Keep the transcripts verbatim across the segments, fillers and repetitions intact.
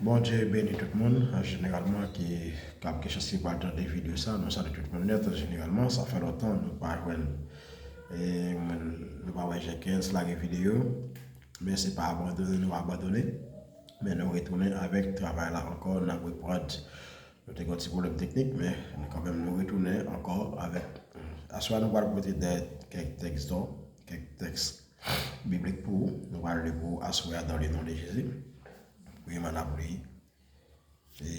Bondye beni tout moun, an jeneralman, ki, k ap gen chans ki pral tande videyo sa. Nou salye tout moun nèt, an jeneralman, sa fè lontan nou pa jwenn, e, moun, nou pa wè Jenkins lage videyo, men se pa abandone nou abandone, men nou retounen avèk travay la ankò, n ap reprann. Nou te gen yon ti pwoblèm teknik, men nou kanmenm nou retounen ankò avèk, aswè a nou pral pote de kèk tèks don, kèk tèks biblik pou ou. Nou pral li pou ou aswè a dans le nom de Jésus. Premyèman n ap li, e,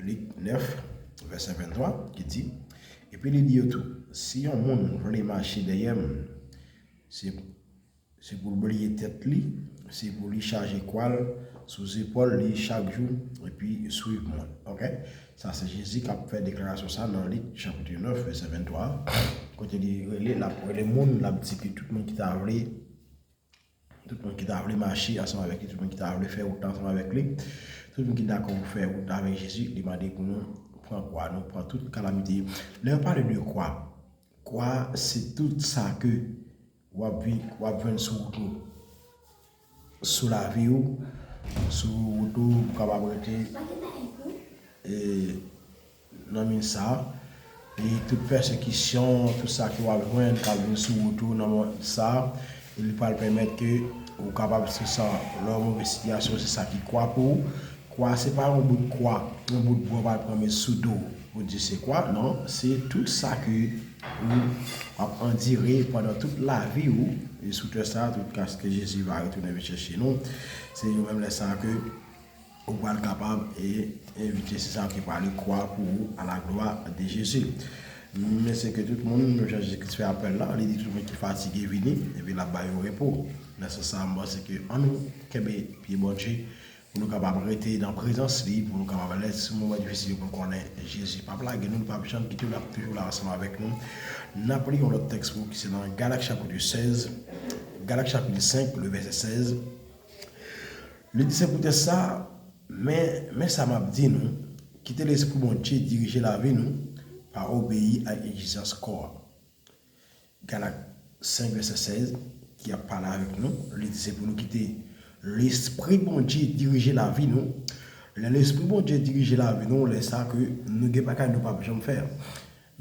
Lik nèf, vèsè venntwa, ki di, epi li di yo tou, si yon moun vle mache dèyè m, se se pou l bliye tèt li, se pou li chaje kwa l sou zepòl li chak jou, epi swiv mwen. Oke? Sa se Jezi k ap fè deklarasyon sa nan Lik chapit nèf, vèsè venntwa, kote li rele, l ap rele moun, l ap di ke tout moun ki ta vle, tout moun ki ta vle mache ansanm avèk li, tout moun ki ta vle fè wout la ansanm avèk li, tout moun ki dakò pou fè wout la avèk Jezi, li mande pou nou pran kwa nou, pran tout kalamite. Lè yo pale de kwa, kwa se tout sa ke w ap vi-, w ap jwenn sou wout ou, sou lavi w, sou wout ou, ou kapab rete, e, nan min sa, e tout pèsekisyon, tout sa ke w ap jwenn, k ap vin sou wout ou nan moman sa, e li pral pèmèt ke ou kapab, se sa, lè w move sitiyasyon, se sa ki kwa pou ou. Kwa, se pa yon bout kwa, yon bout bwa w pral pran met sou do w pou di se kwa, non, se tout sa ke ou ap andire pandan tout lavi ou, e sou tè sa, tout kaske Jezi va retounen vin chèche nou, se yo menm lè sa ke ou pral kapab e envite, se sa ki pale kwa pou ou, à la gloire de Jésus. Men se ke tout moun, menm jan Jezi Kris fè apèl la, li di tout moun ki fatige vini, epi l ap ba yo repo. Nan sans sa, m panse ke ann nou kenbe pye Bondye, pou nou kapab rete nan prezans li, pou nou kapab lè sou moman difisil yo, pou nou konnen Jezi p ap lage nou, li p ap janm kite nou, l ap toujou la ansanm avèk nou. N ap li yon lòt tèks pou ki se nan Galak chapit sèz, Galak chapit senk, le vèsè sèz. Li di, se poutèt sa, men, men sa m ap di nou, kite Lespri Bondye dirije lavi nou, pa obeyi ak egzijans kò a. Galak senk vèsè sèz, ki ap pale avèk nou, li di se pou nou kite Lespri Bondye dirije lavi nou. Lè Lespri Bondye dirije lavi nou, lè sa ke nou gen bagay nou p ap janm fè.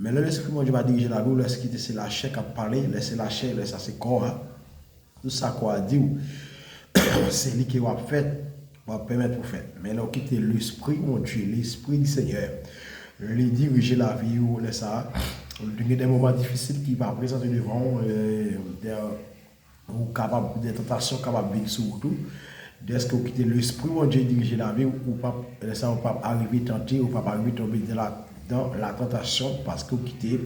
Men lè Lespri Bondye pa dirije lavi w, lè se kite se lachè k ap pale, lè se lachè, lè sa se kò a. Tout sa kò a di w, se li ke w ap fè, w ap pèmèt pou fè. Men lè w kite Lespri Bondye, Lespri di Senyè, li dirije lavi w, lè sa a, gen de moman difisil ki va prezante devan w, e, de, ou kapab, de tantasyon kapab vin sou wout ou. Dèske ou kite Lespri Bondye dirije lavi w, ou p ap, lè sa a, ou p ap arive tante, ou p ap arive tonbe de la, dan la tantasyon, paske ou kite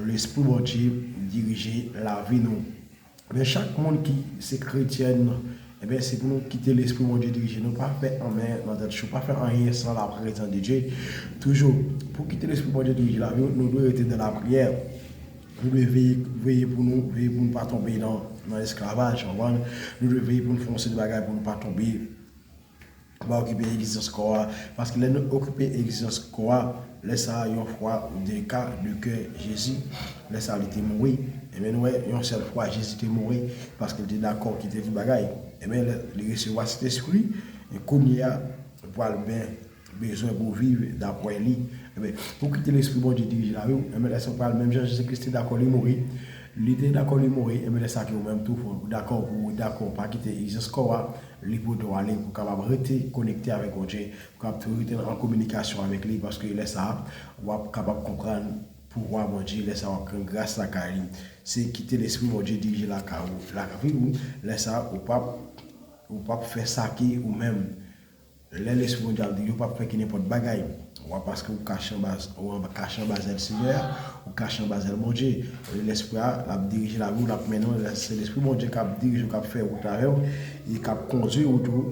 Lespri Bondye dirije lavi nou. Men chak moun ki se kretyèn, ebyen, se pou nou kite Lespri Bondye dirije nou. Pa fè anyen nan tèt cho, pa fè anyen san la prezans de Dye. Toujou, pou kite Lespri Bondye dirije lavi w, nou dwe rete nan lapriyè. Nou dwe veye, veye pou nou, veye pou nou pa tonbe nan, nan esklavaj, w konprann? Nou dwe veye pou nou fè yon seri de bagay pou nou pa tonbe. Pa okipe egzistans kò a, paske lè nou okipe egzistans kò a, lè sa a, yon fwa ou de ka, de kè Jezi, lè sa a, li te mouri. Ebyen, nou wè, yon sèl fwa, Jezi te mouri, paske li te dakò kite tout bagay. Ebyen, lè li resevwa Sentespri, e kounye a, ou pral ben bezwen pou viv dapre li. Ebyen, pou kite Lespri Bondye dirije lavi w, ebyen, lè sa a, ou pral menm jan Jezi Kris te dakò li mouri, li te dakò li mouri, ebyen, lè sa a, ke ou menm tou, fò ou dakò pou ou dakò, pa kite egzistans kò a, li pote w ale pou w kapab rete konekte avèk Bondye, pou w kapab toujou rete an kominikasyon avèk li, paske lè sa a, w ap kapab konprann pouvwa Bondye, lè sa a, w ap jwenn gras lakay li. Se kite Lespri Bondye dirije lakay ou, lavi ou, lè sa a, ou p ap, ou p ap fè sa ki ou menm. Lè Lespri Bondye ap dirije, ou p ap fè ki nenpòt bagay. Ou ap paske ou kache anba, ou anba, kache anba zèl Senyè a, ou kache anba zèl Bondye. Lè Lespri a, l ap dirije lavi w, l ap mennen w, lè se Lespri Bondye k ap dirije w, k ap fè wout avè w, e k ap kondui w tou,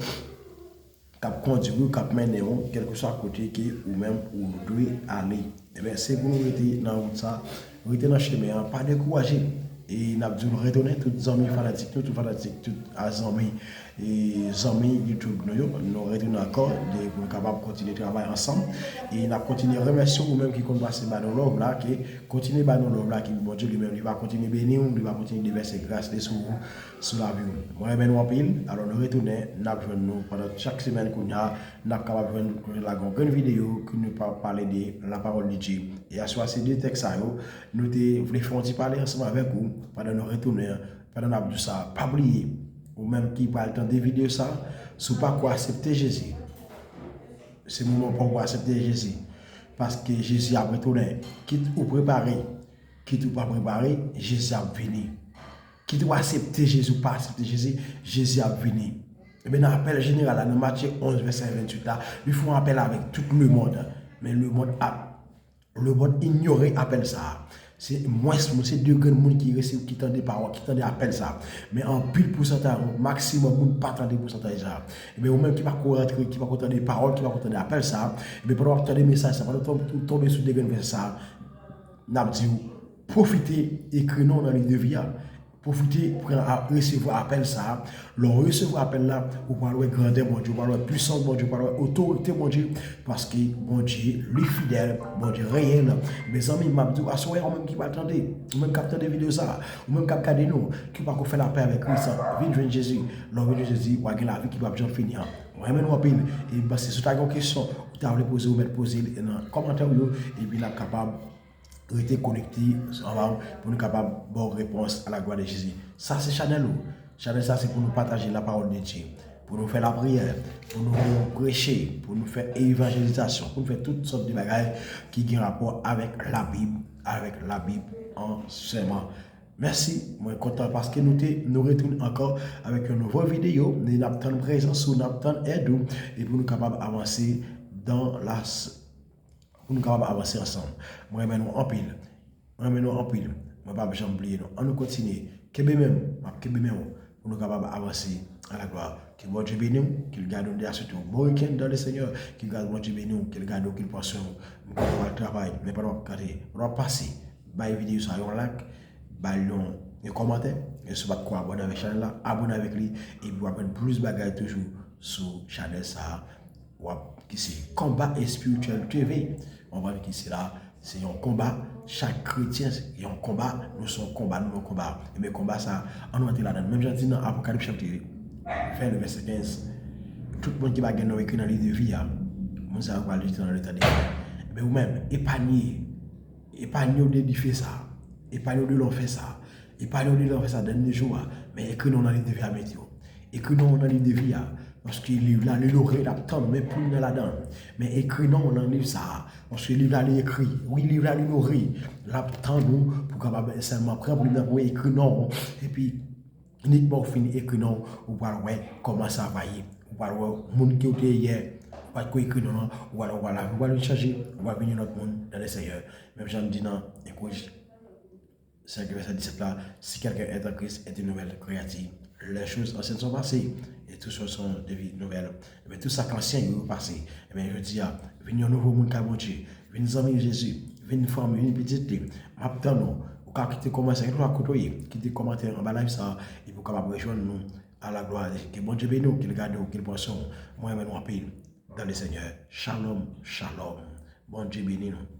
k ap kondui w, k ap mennen w, kèlkeswa kote ke ou menm ou dwe ale. Ebyen, se pou nou rete nan wout sa, rete nan chemen an, pa dekouraje. E n ap di nou retounen, tout zanmi fanatik nou, tout fanatik, tout a zanmi, e zanmi YouTube nou yo, nou retounen ankò, de, pou nou kapab kontinye travay ansanm. E n ap kontinye remèsye ou menm ki konn pase ba nou love la, ke kontinye ba nou love la, ke Bondye li menm, li va kontinye beni w, li va kontinye devèse gras li sou ou, sou lavi w. Mwen renmen nou anpil, alò nou retounen, n ap jwenn nou pandan chak semèn kounye a, n ap kapab jwenn kote lage yon grenn videyo ke nou pa pale de la parole de Dieu. E aswè se de tèks sa yo, nou te vle fè yon ti pale ansanm avèk ou pandan nou retounen, pandan n ap di sa. Pa bliye, ou menm ki pral tande videyo sa, si w pa ko aksepte Jezi, se moman pa w pou aksepte Jezi. Paske Jezi ap retounen. Kit ou prepare, kit ou pa prepare, Jezi ap vini. Kit ou aksepte Jezi ou pa aksepte Jezi, Jezi ap vini. Ebyen, nan apèl jeneral la, nan Matye onz, vèsè venntuit la, li fè yon apèl avèk tout lemonn. Men lemonn ap, lemonn inyore apèl sa a. Se mwens moun, se de grenn moun ki resi, ki tande pawòl, ki tande apèl sa a. Men anpil pousantaj, yon maksimòm moun pa tande pousantaj sa a. Ebyen, ou menm ki pa ko rantre, ki pa ko tande pawòl, ki pa ko tande apèl sa a, ebyen, pandan w ap tande mesaj sa a, pandan w tonbe sou de grenn vèsè sa a, n ap di w, pwofite ekri non w nan liv de vi a. Pwofite pran a, resevwa apèl sa a. Lè w resevwa apèl la, ou pral wè grandè Bondye, ou pral wè pwisans Bondye, ou pral wè otorite Bondye, paske Bondye, li fidèl, Bondye reyèl. Mezanmi, m ap di w, aswè a, ou menm ki pral tande, ou menm k ap tande videyo sa a, ou menm k ap gade nou, ki pako fè lapè avèk Kris, vin jwenn Jezi. Lè w vin jwenn Jezi, w a gen lavi ki p ap janm fini an. Mwen renmen nou anpil, e m panse si w ta gen yon kesyon, ou ta vle poze, ou mèt poze l nan kòmantè w yo, epi n ap kapab rete konekte anba w pou nou kapab ba w repons à la gloire de Jésus. Sa se chanèl ou. Chanèl sa se pou nou pataje la parole de Dieu, pou nou fè lapriyè, pou nou preche, pou nou fè evanjelizasyon, pou nou fè tout sòt de bagay ki gen rapò avèk Labib, avèk Labib an sèlman. Mèsi, mwen kontan paske nou te, nou retounen ankò avèk yon nouvo videyo, e n ap tann prezans ou, n ap tann èd ou, e pou nou kapab avanse dans la pou nou kapab avanse ansanm. Mwen renmen nou anpil. Mwen renmen nou anpil. Mwen p ap janm bliye nou. Ann nou kontinye. Kenbe men m, m ap kenbe men w pou nou kapab avanse à la gloire. Ke Bondye beni w, ke l gade w de aswete w. Bon weekend dans le Seigneur, ke gade Bondye beni w, ke l gade w, ke l pran swen w. Mwen konn w al travay, men pandan w ap gade, pandan w ap pase, bay videyo sa yon like, bay l yon, yon kòmantè, e si w pa t ko abòne avèk chanèl la, abòne avèk li, epi w ap jwenn plis bagay toujou sou chanèl sa a. W ap, ki se Combat Spirituel T V. W ap wè ki se la, se yon konba. Chak kretyen se yon konba. Nou se yon konba, nou yon konba. Ebyen, konba sa, ann nou antre ladan l. Menm jan di nan Apokalips chapit ven, vèsè kenz, tout moun ki pa gen non ekri nan liv de vi a, moun sa yo pral jete nan letan de fè. Ebyen, ou menm, epanye, epanye w de dife sa, epanye w de lanfè sa, epanye w de lanfè sa, dènye jou a, men ekri non w nan liv de vi a, mete w. Ekri non w nan liv de vi a, paske liv la, li lore, l ap tann, men pou l nan ladan l. Men ekri non w nan liv sa a, paske liv la, li ekri. Wi, liv la, li lore, l ap tann ou pou kapab sèlman pran pou liv la pou ekri non w. Epi, inikman ou fin ekri non w, ou pral wè kòman sa va ye. Ou pral wè moun ke w te ye yè, ou pa t ko ekri non w, ou pral, ou pral, ou pral vin chanje, ou pral vin yon lòt moun dans le Seigneur. Menm jan m di nan Ekwij senk vèsè disèt la, si quelqu'un est en Christ, est une nouvelle créature. Les choses anciennes sont passées, et toutes choses sont devenues nouvelles. Ebyen, tout sa k ansyen yo, yo pase. Ebyen, jodi a, vin yon nouvo moun kay Bondye. Vin zanmi Jezi. Vin fanmi, vin pitit li. M ap tann ou. Ou ka kite kòmantè, kèlkeswa kote w ye, kite kòmantè anba live sa a, epi ou kapab rejwenn nou à la gloire de Dieu. Ke Bondye beni w, ke l gade w, ke l pran swen w. Mwen renmen nou anpil dans le Seigneur. Shalom, shalom. Bondye beni nou.